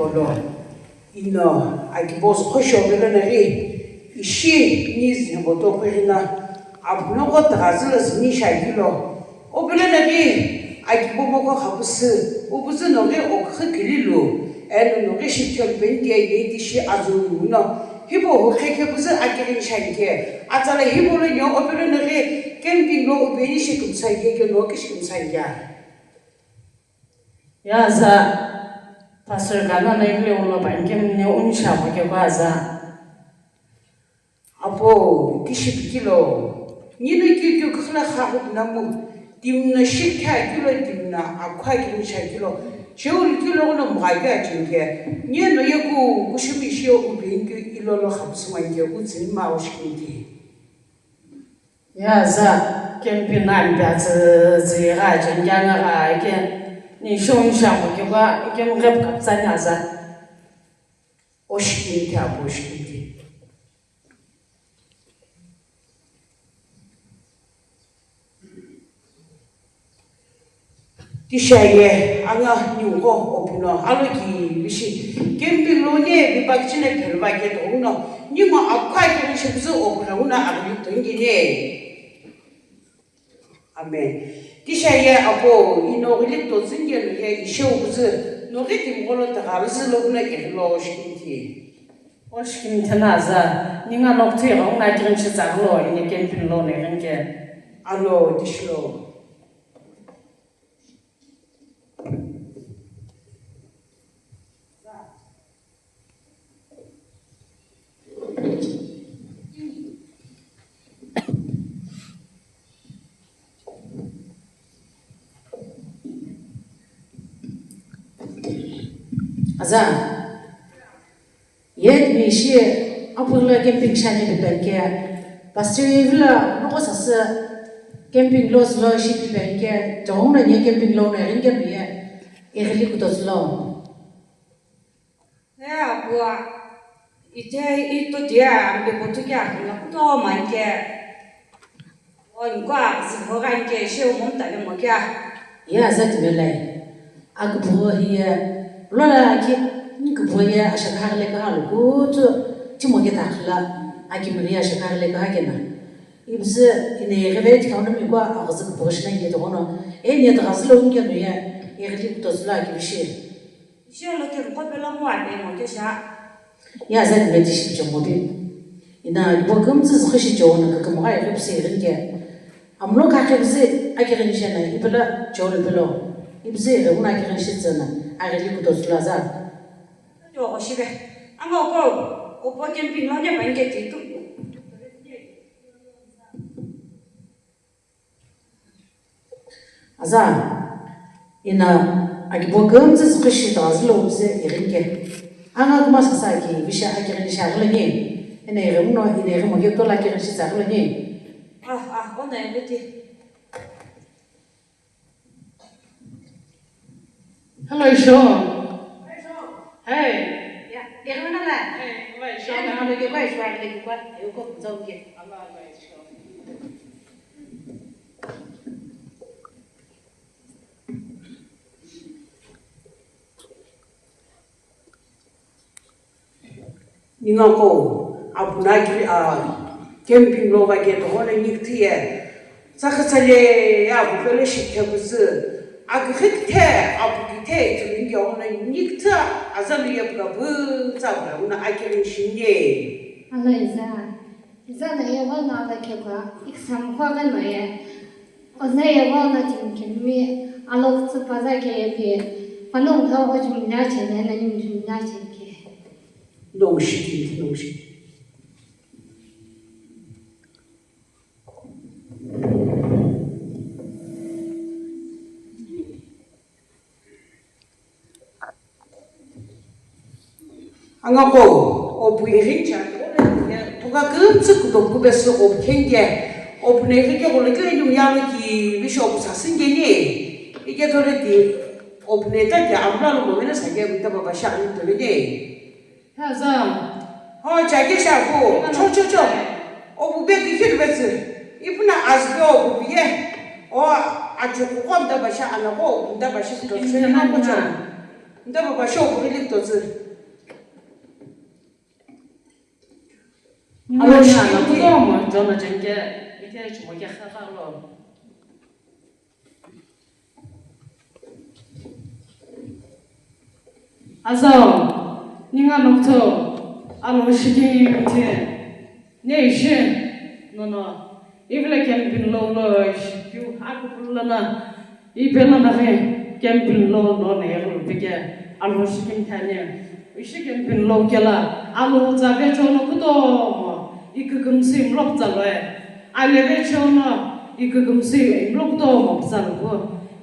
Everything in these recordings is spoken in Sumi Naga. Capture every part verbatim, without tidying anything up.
Olo, ino akibo züqho shi opelo naghi, ishi ni zübo tokhughi na, apuno qo tagha zülo züni shi akilo, opelo naghi, akibo moko khapusu, upuzü noghi okhu kililu, eno noghi shi thempeni ke ye tishi azunu no, hipau hukhe khepuzu akighini shi anike, atsala hipau lo nyo opelo naghi, camping lo upeni shi kümsai ke, ke noghi shi kümsai ke. Ya za, Pastor Gana na ikile ulo pa inkemne unisha pa ke kwa za. Apo, kishi pikilo. Nino kikyo khala kha hut namu. Timna shikha kilo, timna akha kilo sha kilo. Sheul kilo no mga kya chinke. Nino yeku kushimi shio ubin kyo ilo lo khapusu mange utsini ma ushkinki. Ya za, camping na mpi atsü züghi gha chengkya na gha ke, ni shon sha mo ke ba, ke mo rep kap tsa nya za. Oshkin ke apo oshkin ke. Tisha ye, anga ningu opuno, alo ki bishi, camping lo ne, bipak chine phelva ke to uno, ningu akwa ke ni shibzu opuno, uno agli to ngi ne. Amen. Tisha ye, apo, ino gili to zinge no ye, ishe ubzu, no gili mgolo ta gabzu lo uno ke lo shkinti. Oshkin thena za, ninga nokti ga unga kirin shi tsaglo, ine camping lo ne ringe. Alo, tishlo. Aza. Ye timi ishi apughi lo camping shiani pipe anke, Pastor Yevila noko sasü camping lo sülo ishi pipe anke, tighenguno ye camping lo no irinke miye, ighili kutotsülo. He apua, ithe ito dia ampe potu kea hula kutomo anke. O, inko aghi züpho gha anke, sheo mo mtave mo kea. Ye aza timelai. Aküpüghü hiye, lola aki, nküpüghü ye ashakha ghile kaha lo kutu, timo ke takhla, aki miri ashakha ghile kaha kena. Ibzü, ine gheve tikhauna mi kwa, aghi zü küpüghü shina ye togono. E, ne tagha zülo unke no ye, e ghili kutotsülo aki bishi. Ishi olo ke nko pelo mo ape mo ke sha. Ye aza ni meti shi chongo bi. Ina ibo kümtsü züxi shi chongo na kakamo ga ighipsi irinke. Amlo ka kebzi akirin shena ipela chongo pelo. Ibzi ighimuna akirin shi tsena. Aghili kutotsülo aza. Yo, oshibe. Anga oko, opo camping lo ne pa inke titu. Aza, ina akibo kümtsü züxi shi tagha zülo uze irinke. Anga kuma sasa aki, visha akirin shi aghilo ni. Ina ighimno, ina ighimo ke tola akirin shi tsa aghilo ni. Ah, ah, ona ene ti. Hello, Isho. Hey. Ya, ighimno la. Hey, hello, Isho. Ya, na lo ke kwa Isho, aghile ke kwa, yo ko zau ke. Hello, hello, Isho. Ninga qo, apu na kiri, a, camping lo va ke tohono nikithiye. Tsakha tsale ya apu fellowship khe kuzü. Aküxü kithe, apu kithe, ithulu ninge ono nikitha azalu ye pura pütsa pura una akirin shinye. Alo iza. Iza na ye vo na ala kekwa, exam khuaghi no ye. Oza ye vo na timi kemi, alo kütsü paza ke ye pi, panongu tho vo jumla chene, na ni jumla cheke. Nongu shikini, nongu shikini. Anga qo, opu ighi cha, thoka kümtsü kutopu pesü opu khenge, opu neghi ke gholo kile nyu yalo ki bishop sasingeni, ike thole di, opu neta ke amla lo momena sage mita baba sha ani tole ne. Haza. Ho, chake sha ko, cho, cho, cho. Opu be ki khilu betsü, ipuna azbe opu biye, o, achu kuko mta basha, ana ko, mta basha, to, cho, na ko, cho. Nta baba shopu ghili kutozü. Alo shi kutomo, Jona jengke, ite chumo ke khakha lo. Azao, ninga nokutho, alo shikimthi, ne ishe, nono, ivila camping lo lo, shikiu, akupulana, ipelana ghi, camping lo lo ne yagulu pike, alo shikimthi ane, ishe camping lo kela, alo tsa vecho no kutomo, ikükümsü imlok tsa loe, aleve cho no, ikükümsü imlok kutomo psa lo pu.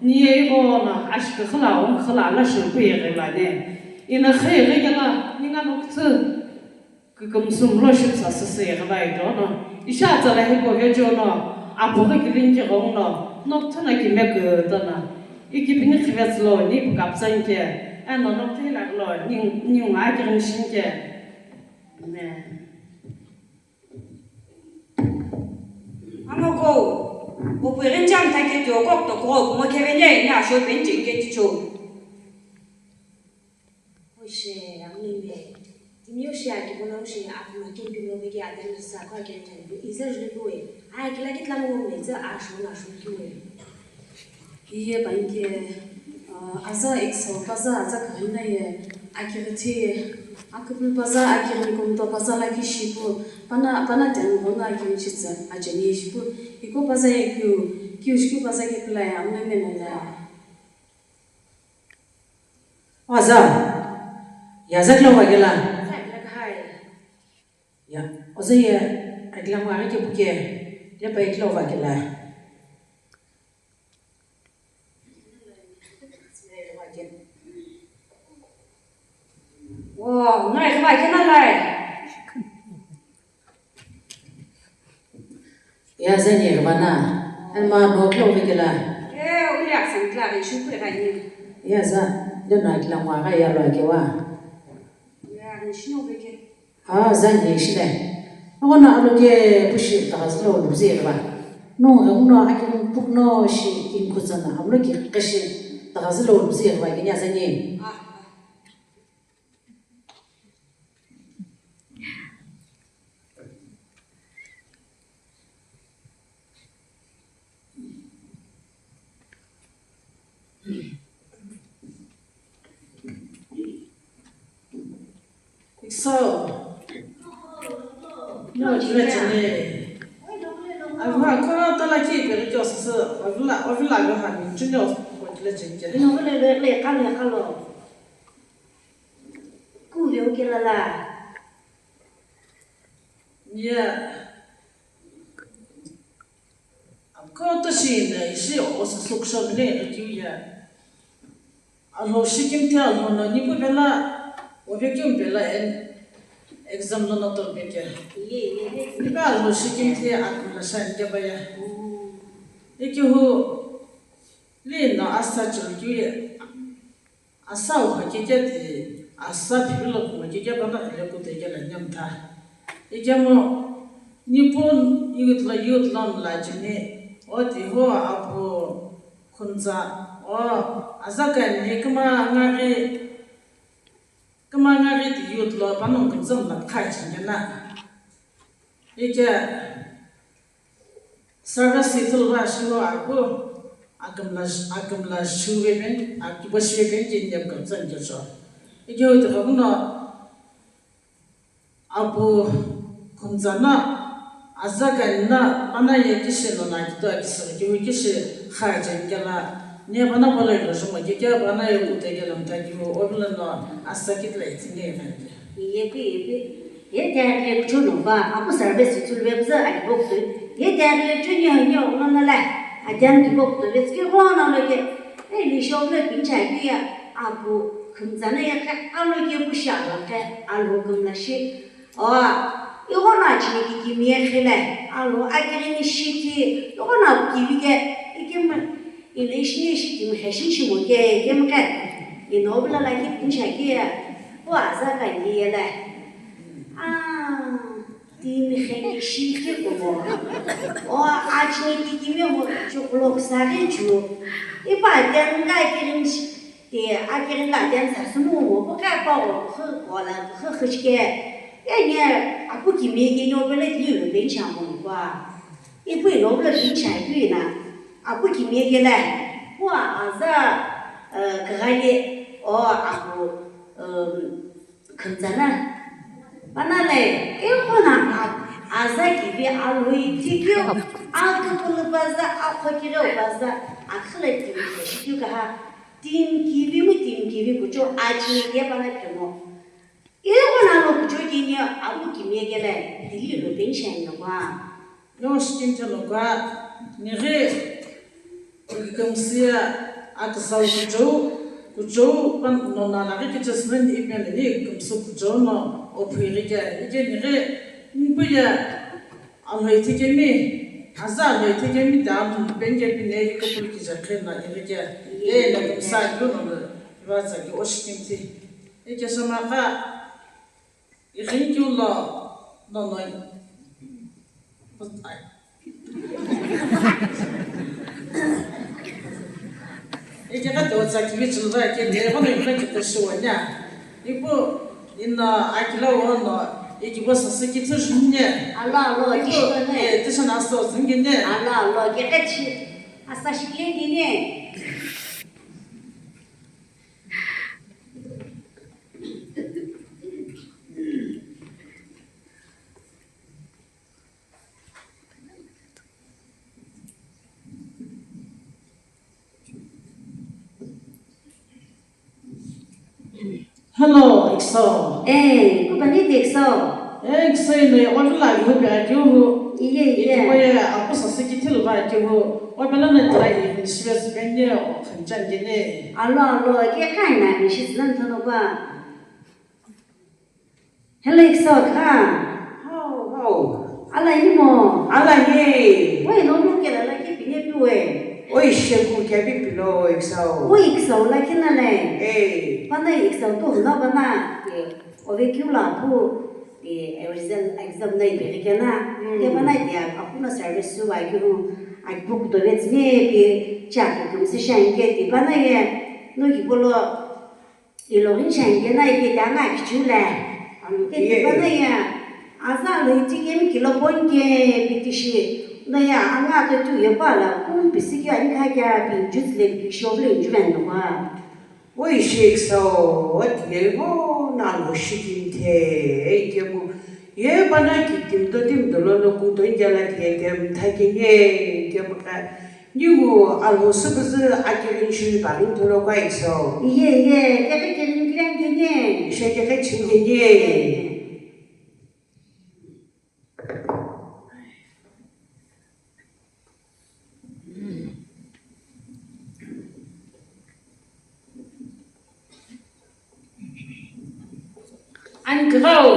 Niye ighono ashiküxü la, ungküxü la, ala shilpu yeghi lane. Ina xü yeghi kela, ninga nokuthu, kükümsü mlo shipsa süsü yeghi va idono. Isha tsala hipau vejono, apughi kilinki ghonguno, nokuthu na kime kütono. Ikipini khivetsü lo, ni pu kaptsanke, eno nokuthu hilaghi lo, ni, ni unga kirin shinke. Amen. Amo ko, upu irincham thake tio kok to ko, kumo kevene, ni asho penche ke ticho. Oshe, amime. Timi oshe aki bono oshe, akuma kimpi no beke adani sa kwa ke tani. Iza jule kuwe. Ai kila kitla mo me za asho na asho kuwe. Iye banke, ah, aza exo, paza aza kahina ye, akiriti, akipul paza, akirin kumto paza la kishipu, pana, pana ten gona akirin chitsa, ajani shipu, iko paza ye kiu, kiu shikiu paza ke pila ya, amna mena ya. Aza, ya za kilo wagela. Ya, oza ye, akila ngwa ke buke, ya pa kilo wagela. Wo, ngai kha kena lai. Ya zani kha na. An ma no klo be kela. E, uli aksan kla ri shu kwe ga ni. Ya za, de na kila ngwa ga ya lo ke wa. Ya, ni shi no be ke. Ah, zani shile. Agona aloke pushi tagazilo luzi ba. No, no, akin pukno shi kin kutsana. Aloke kashi tagazilo luzi ba gini azani. Ah. Ikso. No, kile chene. Avha ko tala ki pe kyo sasa. Avila, avila yo ha ni chunyo ko kile chene. No, le, le, le, kalo, kalo. Ku le, okela la. Yeah. Ko to shi na ishi o su sukshon le kiu ya. Alo shikim te alo no ni pu bela o ve kiu bela en exam no no to be ke. Ni ba alo shikim te akula shan ke ba ya. Ikiu hu le no asa chul kiu ya. Asa uha keke ti, asa phivilo kuma keke pano ile kute kela nyamtha. Ikemu, nipu youth lo youth lo mla chini, oti ho apu khunza, o, aza kani kuma ngari, kuma ngari ti youth lo pano khunza mla kha chingena. Ike, Service ithulu va shino apu, akümla, akümla shuve ben, akibo shuve ben, kini nem kamtsan kyo sho. Ikyo ito kakuno, apu khunzana, aza kaina, ana ye kishi no na kito akisiri, kiwi kishi khajen kela, ne bana bala ilo shuma, kike bana ye kute kela mta kiwi, obila no, asa kitla itine ye. Yepi, yepi. Ye tari le kuchou no va, apu service ithulu ve püzü ani bo kutu. Ye tari le kuchou nyo nyo no no la, ajan ki bo kutu ve tsike ho no no ke. E li shop le pincha ki ya, apu khumza na ya ka, alo ke pu sha lo ke, alo khum la shi. O, i ho na chi ki ki mi ye khile, alo a ke ni shi ki, i ho na ki vi ke, i ke ma. Ile ishi ishi timi khe shi shimo ke, ke mkhe. Ino bila la ki pincha ke ya. O aza ka ye la. Ah, timi khe shi ke ko mo. O achini ki kimi mo chu clock sa ke chu. Ipa ten ka ki rin shi. Ti akighi la dance asümu ngo pu kha pa ngo pu khü kola pu khü khüchike. Ye nye apu kimiye ke nyo pele ti lo ben sha ngo kwa. Ipu ino lo ben sha ipu ina. Apu kimiye ke la. Wa aza, eh, kagali o apu, em, Khümtsana. Panale, ighono a-, aza kivi alhoi thikeu, aküpülü paza, akhokireu paza, akhile timi shikeu kaha, timi kivi mu timi kivi kucho achi ye pana phemo. Ighono alo kucho kini amu kimi ekele, dili lo pension no kwa. Yo skin thelo kwa, nighi Kümsüye aküsau kuchou, kuchou pan nona laghi kichesüveni ipemeni kümsü kuchou no ophuighike, ike nighi npuye alhoi thikemi, aza alhoi thikemi dam penke pine ikupul kichekhe na ighike, ye na kümsa ilu no vaza ki oshkimthi. Ike somaka Ighinkeu lo nonoi. Ike ka to tsa kivi chulva ke de ko no ikha kita shiwanya. Ipu ino akila wono ikibo sasü kithu jumne. Alo, alo, ipu, kishito ne. Eh, tisha na so zingine. Alo, alo, ke kachi. Asa shikile dine. Hello, Ikso. Eh, kupani de Ikso. Eh, Ikso ino ya wala la yu ba kyu hu. Iye, iye. Iko ya aku sasü kithu lo ba kyu hu. Wa bela na try in serious ben ye o khanchan gene. Alo, alo, ke kai na ni shi zan thono ba. Hello, Ikso kha. Hau, hau. Ala ni mo. Ala ye. Wai no mo ke la la ke pine pi we. Oi, sheku ke bi pilo, Ikso. Oi, Ikso la ke na le. Eh. Pana Ikso to na pana. Ke. Ove kyu la pu. Ke, eh, result exam na ipi ke na. Hmm. Ke pana ke, aku na service su wa kyu. Ai book to let me be. Cha ke kum se shan ke. Ke pana ye. No ki bolo. Iloghi shani kena ike ke anga kichula. Anu ke ye. Tipana ya, aza lo iti kemi kilo pon ke pitishi. No ya, anga to tu ye pa la, kum pisi ke ani kha kya pi jut le pi shov le ju ben no ba. Oi, Sheikh Saud, ye go na lo shikin the, ike mu. Ye bana ki tim to tim to lo no ku to inja la ke ke mtha ke ne, ke mka. Ningu Alhou süpüzü akighi shini paghi mtholo kua Ikso. Iye, iye, keghi keghi mkilani kene. Ishe keghi chini kene. Ani kigha o.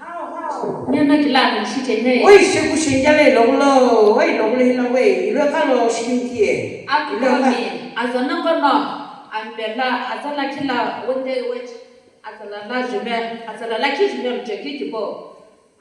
Hau, hau. Nena kila ni shi chene. Oi, sheku shenjale logulo, oi, logulo hila we, ilo kalo shikim kie. Ilo ka. Akumi, azana kono, ambela, azala kila, wende wech, azala la jume, azala la ki jume, cheki kibo.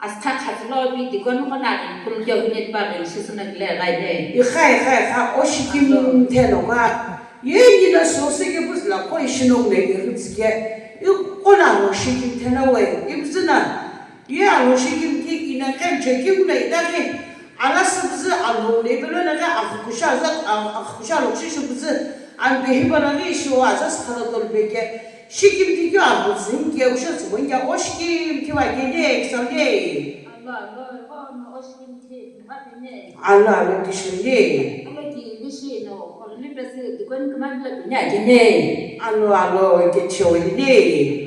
Askha khatilo bi dikon ko na rin, kul kyo hune ba rin, shisuna kile rai ne. Ikha, ikha, ikha, o shikim thelo ka. Ye ni na so se ke buzla ko ishino ne iritsi ke. I ko na o shikim thelo we, ibzina. Ye o shikim ki ina ken che kim na idake. Ala sibzi alo ne belo na ga akhukusha zat, akhukusha lo shi shibzi. An behi bana ni shi wa zat khala tol beke. Shikim ti kyo abu zin ke usha zin ke o shikim ti wa ke ne, exam ne. Alo, alo, alo, o shikim ti, ma bi ne. Alo, alo, ti shi ne. Alo, ti, ni shi no, ko ni pe si, di ko ni kama bila bi ne, ke ne. Alo, alo, ke cho ne.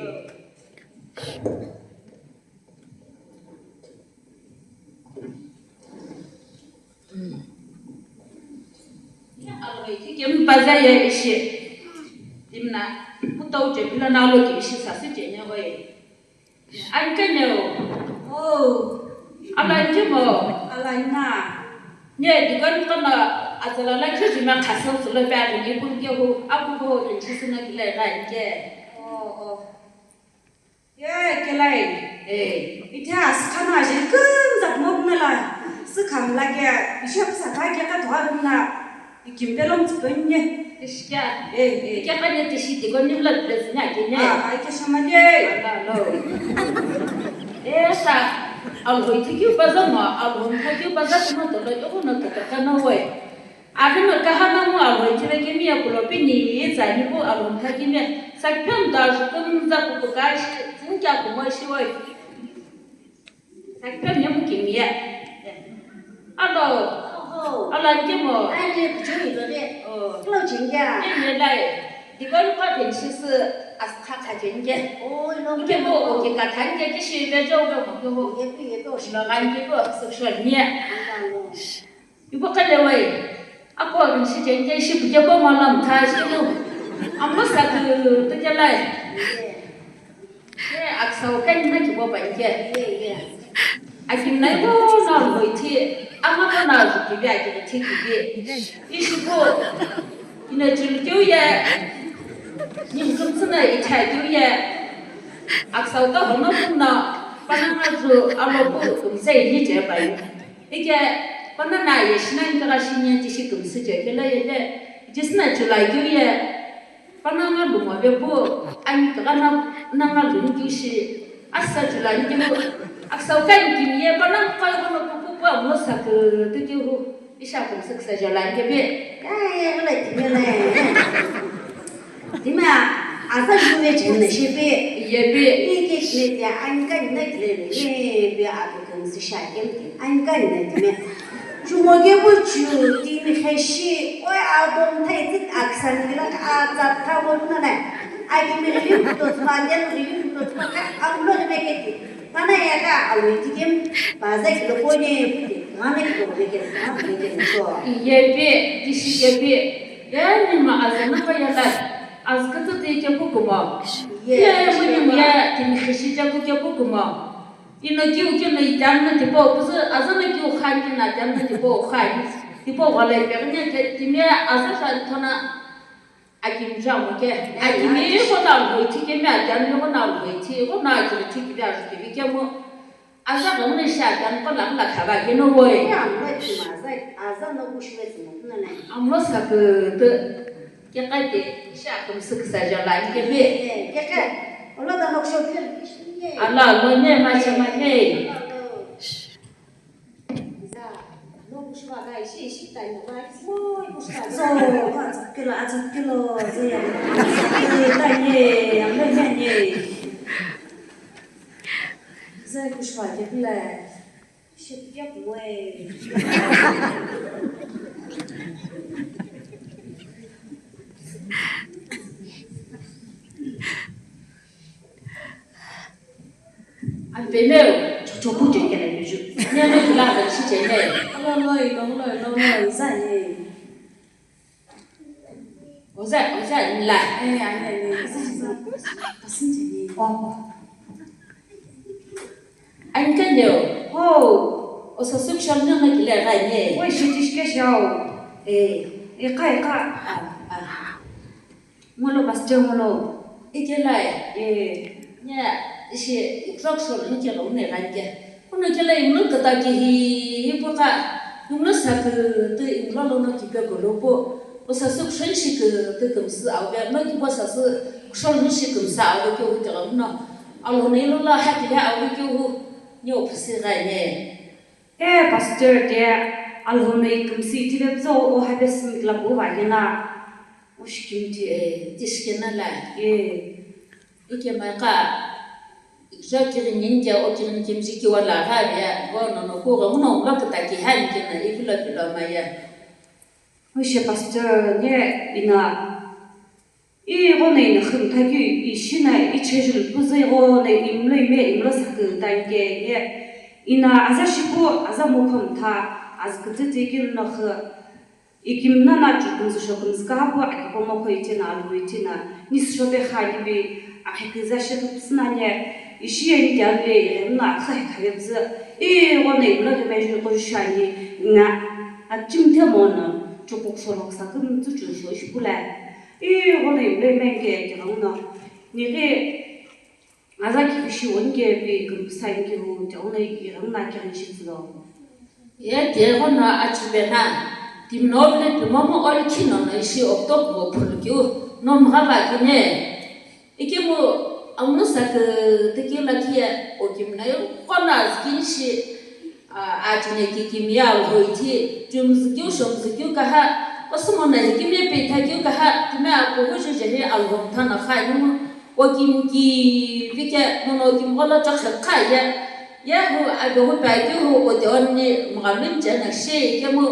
Alhoi ki kemu paza ye ishi. Timna, kutau je pila na lo ki ishi sasi je ne hoi. Anke ne o. Oh. Ala ke mo. Ala na. Nye dikon kono azala la ke jima khasal sulo ba ni kun ke ho, aku ho, ke chisina kile ga ke. Oh, oh. Ye, kelai. Eh. Ithe askhana ajeli kümza kumo kumela. Sükhamla ke, ishe püsa kha ke ka thoha kumna. Ikimpelo mtsüpenye. Tishika. Eh, eh. Ike kanya tishi tiko nimla dress nya kine. Ah, ai ke shama de. Ala lo. Eh, sa. Alhoi tiki upaza mo, alhoi tiki upaza timo tolo, yoko no tata kana we. Ake no kahana mo alhoi tiki kimi ya kulo pini, ye za ni ko alhoi tiki mi. Sa pem da ju kum za ku ka shi, zin kya ku mo shi we. Sakiphe mye mukimiye. Alo. Oho. Alo, ankemo. Aye, kuchou ilo de. Oh. Kilo chingia. Ene lai. Dikon pa benshi si askha kha chingia. Oh, ilo. Kemo, oke, kathan ke kishi be jo be mo ke ho. Ye pi, ye pi, oshi. Lo kan ke ko social media. Anga lo. Ipu qhele wai, ako rinshi chenke ishi pukeko malam tha shilu. Amlo sakü tükelai. Ye aksau kani na kibo pa inke. Akim na ibo na loi thi, ama ko na ju kibi akiri thi kibi. Ishi po, ina jul kiu ye, nim kum tsuna itha kiu ye. Aksau ka hono kum na, pananga ju alo pu kum se ini je pa inke. Ike, panana ye shinani kaga shinya tishi kümsü je kelo ye le, jisna chulai keu ye, pananga lumo ve pu, ani kaga na, nanga luni keu shi, asa chulai keu, aksau kani kimi ye, pananga kau kono pu pu pu amulo sakü tu keu hu, isha kümsü ksa jolai keu bi. Ka ye, hula kimi le. Dima, aza juve chena shepe. Yepe. Ike shine dia anika nina kilele. Yepe, ake kümsü sha kemke. Anika nina dime. Chumo ke bu chu, dimi kheshi. Oi, album thai tik aksan gila ka aza tha bo na nai. Ake mi review to tma, den review to tma ka, amulo de meke ti. Pana ya ka, awi tikim, baza kilo pone, pute. Ngana kilo meke, ngana meke so. Yepe, tishi yepe. Yanima azana pa yala, azkütü te kepu kuma. Ye, ye, muni muya, timi khishi kepu kepu kuma. Ino kiu kino itanna tipo, kuzu azana kiu khan kina tanna tipo khan. Tipo wala ipegnya ke timi aza khan thona akim jamu ke. Akim ko na lhoi thi kemi atanna ko na lhoi thi, ko na akim thi kibi azu kibi kemu. Aza ghengu shi atanko lamla khava keno voi. Ye, amlo tima aza, aza no kushiwe tsimo kuna nai. Amlo sakütü. Kekate, shi akümsü ksa jala ni kebe. Ye, keke. Olo da nok shot le. Ala, lo ne, ma shama ne. Za, no kushiwa ga ishi, ishi tai no ga ishi. Mo, kushiwa. So, atsakelo, atsakelo, ze. Ye, tai ye, amlo ne ye. Zai kushwa kepila shipike kuwe. Ampemeo, chochopu chekele yuju. Nene kula kachi chene. Alo, lo, lo, lo, lo, lo, zai. Oza, oza, la. Eh, ani, ani, oza, oza. Pasinje ni. Oh, oh. Ani ka leo. Oh. Osa sukshal na na kile ga ne. Oi, shiti shike shao. Eh. Eka, eka. Ah, ah. Ngolo, pastor, ngolo. Ike lai. Eh. Nya, ishi, ikrok shol ni ke lo ne ga ke. Kuno kela imlo kata ki hi, hi pu ka, imlo sa kü tü imlo lono kipe kolo pu, pu sa sü kushon shi kü tü kümsü awe, no ki pu sa sü kushon nu shi kümsü awe keu hu kela no, alo nei lo la ha kile awe keu hu, ni o phasi ga ne. Eh, pastor de, alo nei kümsü ti le zo o ha be simi kla pu va kena, o shi kim ti, eh, ti shi kena la. Eh. Ikema ka, ikija kighini ninke o kighini kimiji kiwala gha vea, go no no ku ghenguno mla kutaki ha ninke na ivilo pilo maya. Wishe pastor ne ina, ighono ina khimtha keu ishi na ichejulu puzu ighono imlo ime imlo sakü tanke ye. Ina aza shipu, aza mokho mtha, azkütü tikilo no khü. Ikimna na chukümsü shokümsü kahapu akipomo kho ithi na alu ithi na nisü shope kha alibi akhe küza shi thupsü na nye ishi ye ni kyalu ye ighengu na akha he khayepzü ighono imlo ghime ju qo ju shani nga achimthe mono chukuk sholo ksa kümtsü chu sho ishi pula ighono imlo ime nke ighengu no nighi Aza kivishi wonike pi kümsa inkihu, tighuna ighengu na kighini shitsülo. Ye tighuna achube na, Timi no vile pi momu oli khino no ishi okto kubo phulu kiu no mgha va kine. Ikemu amusa ke teki la kia okimi na yo kona zkin shi a atine ki kimi ya hoi thi tum zkiu shom zkiu kaha osmo na hikimi pe tha kiu kaha timi a ko ho je je he al hom thana kha ni mo okimi ki vike no no kim gola chakha kha ya. Yehu adohu pa kehu oteonni mghamin chena she kemu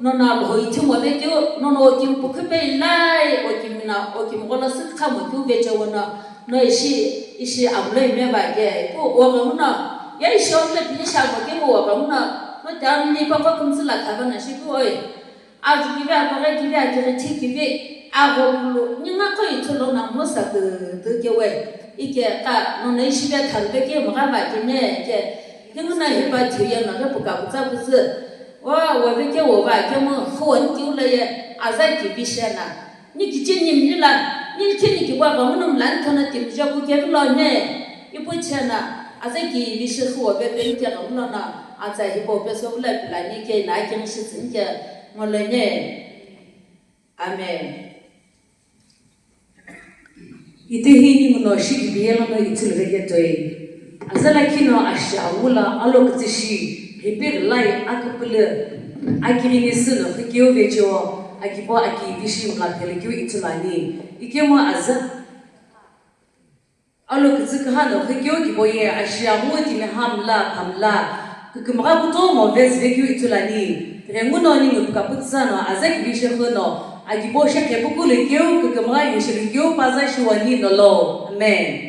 nona lhoi thimo ve keu nono okim pukhu pe ilai okimina okim gola sik khamo keu veche wono no ishi ishi amloi me va ke pu oghamuno ya ishi omle pili shamo kemu oghamuno no tamni papa kumsila khabana shi pu oi. Azu kivi apaghi kivi akighi thi kivi agho pulu ninga qo ithulu na musa tütü kewe ike qa nono ishive thalve ke mgha va kene ke hinguna hipa thiye na ghi puka kutsa kuzü o wove ke wova kemu huwa nkiula ye aza kivi shena ni kichi ni mlila ni kini kibwa va munu mla nthona timja ku kevilo ne ipu chena aza kivi shi huwa ve pe nke ghamulo na aza hipo pe so vula pilani ke na kingshi tsinke ngolene. Amen. Itehi ninguno shikibiyelo no ithulu veketoi. Azala kino ashi awula alo kitishi hipir lai akupulu akirini sino hikeu vecho akibo aki vishi mla phelekeu ithulu ani. Ikemo aza alo kitsi kahano hikeu kibo ye ashi awu timi hamla phamla. Kükümgha kutomo vez vekeu ithulu ani. Renguno ningu kaputsa no aza kivi shekhu no akibo shekhe pukulu keu kükümgha heshelu keu paza shiwani nolo. Amen.